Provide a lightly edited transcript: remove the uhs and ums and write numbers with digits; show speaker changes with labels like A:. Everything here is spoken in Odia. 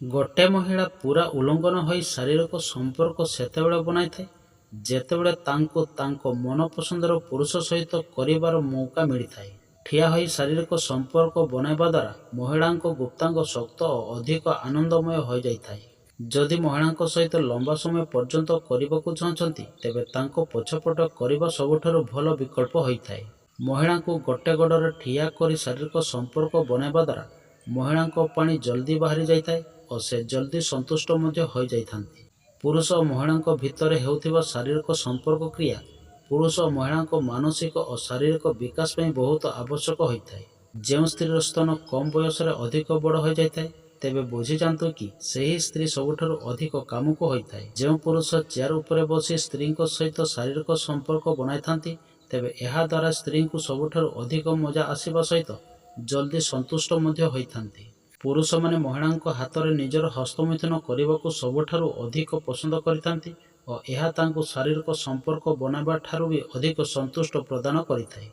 A: ଗୋଟେ ମହିଳା ପୂରା ଉଲଗ୍ନ ହୋଇ ଶାରୀରିକ ସମ୍ପର୍କ ସେତେବେଳେ ବନାଇଥାଏ, ଯେତେବେଳେ ତାଙ୍କୁ ତାଙ୍କ ମନପସନ୍ଦର ପୁରୁଷ ସହିତ କରିବାର ମଉକା ମିଳିଥାଏ। ଠିଆ ହୋଇ ଶାରୀରିକ ସମ୍ପର୍କ ବନାଇବା ଦ୍ୱାରା ମହିଳାଙ୍କ ଗୁପ୍ତାଙ୍ଗ ଶକ୍ତ ଓ ଅଧିକ ଆନନ୍ଦମୟ ହୋଇଯାଇଥାଏ। ଯଦି ମହିଳାଙ୍କ ସହିତ ଲମ୍ବା ସମୟ ପର୍ଯ୍ୟନ୍ତ କରିବାକୁ ଚାହୁଁଛନ୍ତି, ତେବେ ତାଙ୍କ ପଛପଟ କରିବା ସବୁଠାରୁ ଭଲ ବିକଳ୍ପ ହୋଇଥାଏ। ମହିଳାଙ୍କୁ ଗୋଟେ ଗୋଡ଼ରେ ଠିଆ କରି ଶାରୀରିକ ସମ୍ପର୍କ ବନାଇବା ଦ୍ୱାରା ମହିଳାଙ୍କ ପାଣି ଜଲଦି ବାହାରି ଯାଇଥାଏ ଓ ସେ ଜଲଦି ସନ୍ତୁଷ୍ଟ ମଧ୍ୟ ହୋଇଯାଇଥାନ୍ତି। ପୁରୁଷ ଓ ମହିଳାଙ୍କ ଭିତରେ ହେଉଥିବା ଶାରୀରିକ ସମ୍ପର୍କ କ୍ରିୟା ପୁରୁଷ ଓ ମହିଳାଙ୍କ ମାନସିକ ଓ ଶାରୀରିକ ବିକାଶ ପାଇଁ ବହୁତ ଆବଶ୍ୟକ ହୋଇଥାଏ। ଯେଉଁ ସ୍ତ୍ରୀର ସ୍ତନ କମ୍ ବୟସରେ ଅଧିକ ବଡ଼ ହୋଇଯାଇଥାଏ, ତେବେ ବୁଝିଯାଆନ୍ତୁ କି ସେହି ସ୍ତ୍ରୀ ସବୁଠାରୁ ଅଧିକ କାମୁକ ହୋଇଥାଏ। ଯେଉଁ ପୁରୁଷ ଚେୟାର ଉପରେ ବସି ସ୍ତ୍ରୀଙ୍କ ସହିତ ଶାରୀରିକ ସମ୍ପର୍କ ବନାଇଥାନ୍ତି, ତେବେ ଏହା ଦ୍ୱାରା ସ୍ତ୍ରୀଙ୍କୁ ସବୁଠାରୁ ଅଧିକ ମଜା ଆସିବା ସହିତ ଜଲଦି ସନ୍ତୁଷ୍ଟ ମଧ୍ୟ ହୋଇଥାନ୍ତି। ପୁରୁଷମାନେ ମହିଳାଙ୍କ ହାତରେ ନିଜର ହସ୍ତମୈଥୁନ କରିବାକୁ ସବୁଠାରୁ ଅଧିକ ପସନ୍ଦ କରିଥାନ୍ତି ଓ ଏହା ତାଙ୍କୁ ଶାରୀରିକ ସମ୍ପର୍କ ବନାଇବା ଠାରୁ ବି ଅଧିକ ସନ୍ତୁଷ୍ଟ ପ୍ରଦାନ କରିଥାଏ।